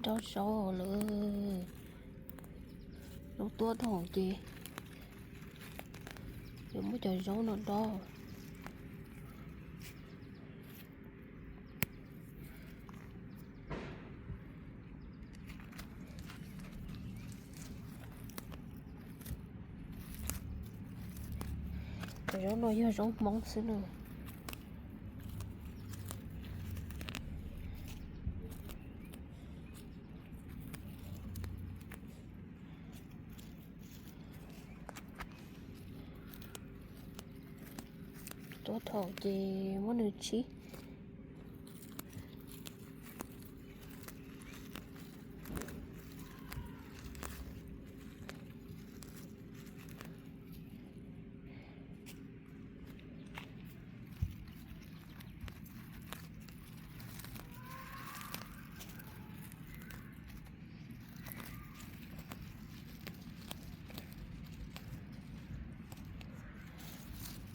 Dob zaub lawm. Zaub tuab tau ces yuav muab cov zaub no dob. Cov zaub no yog zaub Hmoob xwb na. Tuab thaum ces muab nws tsib.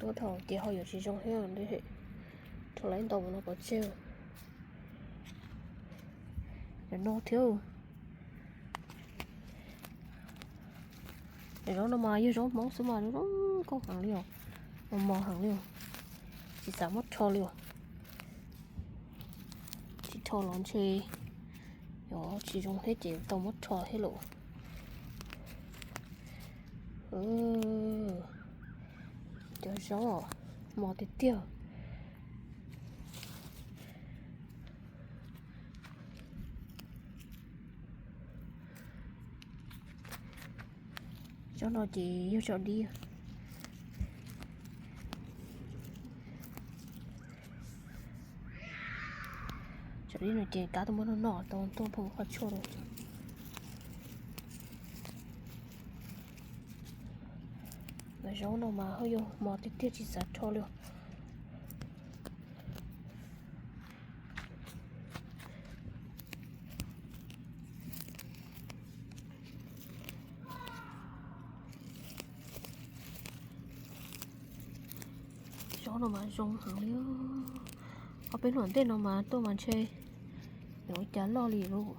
Tuab thaum ces ho yuav tsis zoo thiab, rho lawm ntau mus no pov tseg. Cov no thiab. Cov zaub no mas yog zaub Hmoob xwb mas zoo nkauj heev li os, mos mos heev li os, tsis xav muab rho li os. Tsis rho los ntshe yuav tsis zoo thiab ces tau muab rho thiab lauj. Cov zaub mos tiag tiag. Zaub no ces yog zaub dib. Zaub dib no ces kab tuaj muab noj noj tau tuaj pheej qhov tshuaj rau. Mas zaub no mas ho yog mos tiag tiag tsis xav rho li. Zaub no mas zoo heev li. Ob peb hnub ntej no mas tuaj mas ntshe yuav ua cas loj li lauj.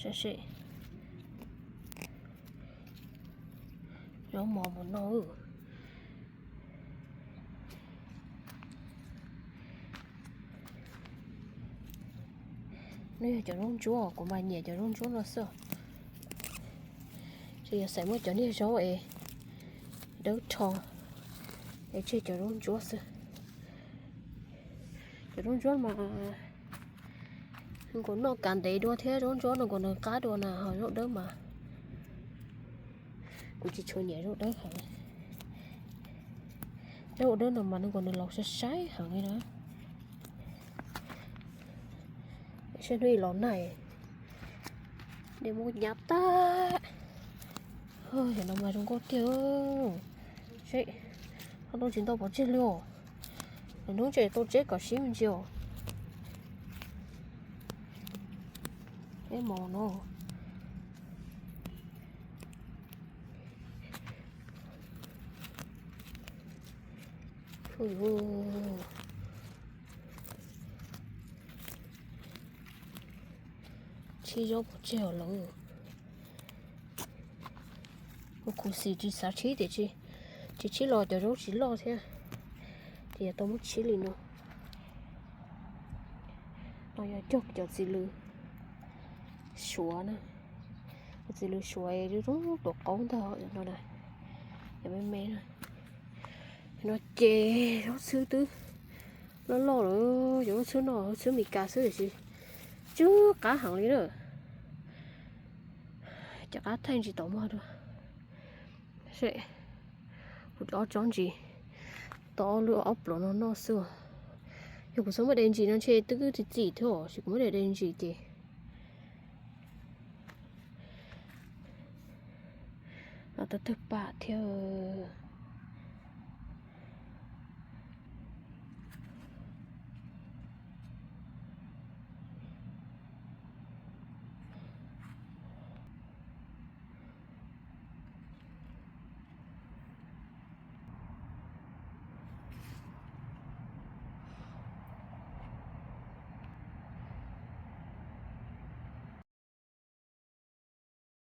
Saib seb, zaub mos mus no. No yog cov zaub ntsuab, kuv mas nyiam cov zaub ntsuab no xwb. Ces yog xav muab cov niag zaub es dawb rho es tseg cov zaub ntsuab xwb. Cov zaub ntsuab mas nkaus noj kav ntev dua thiab zaub ntsuab no nkaus nws qab dua na, ho zaub dawb mas kuv tsis tshua nyiam zaub dawb heev. Zaub dawb no mas nws nkaus nws laus saib saib heev li na. Saib hnub ib los nag, dej muab nyab tag. Yam no mas zoo nkauj tiag. Seb, ho tau tsis ntau pov tseg li os. Lwm hnub ntshe tau tseb kom sib me ntsis os. Peb mos no. Tsib zaub pov tseg os lawm. Ua khuv xim tsis xav tshib tiam sis tsis tshib los cov zaub tsis loj thiab, ces yuav tau muab tshib li no. No yog cog cov txiv lws suav na, cov txiv lws suav zoo tuam qaub ntag no na, cov me me na. No ces zaub txhwb twb loj loj lawm, cov zaub txhwb no zaub txhwb Meskas xwb tiam sis tsw qab heev li na. Cov qab thaij ntsis tom mog dua. Seb, kuv ob tsob ntsis, tau ob lub ob pluav no noj xwb. Yog kuv txhob muab de ntsis no ntshe twb txi txim thiab os, sis kuv muab de de ntsis ces los tau tawg pam thiab.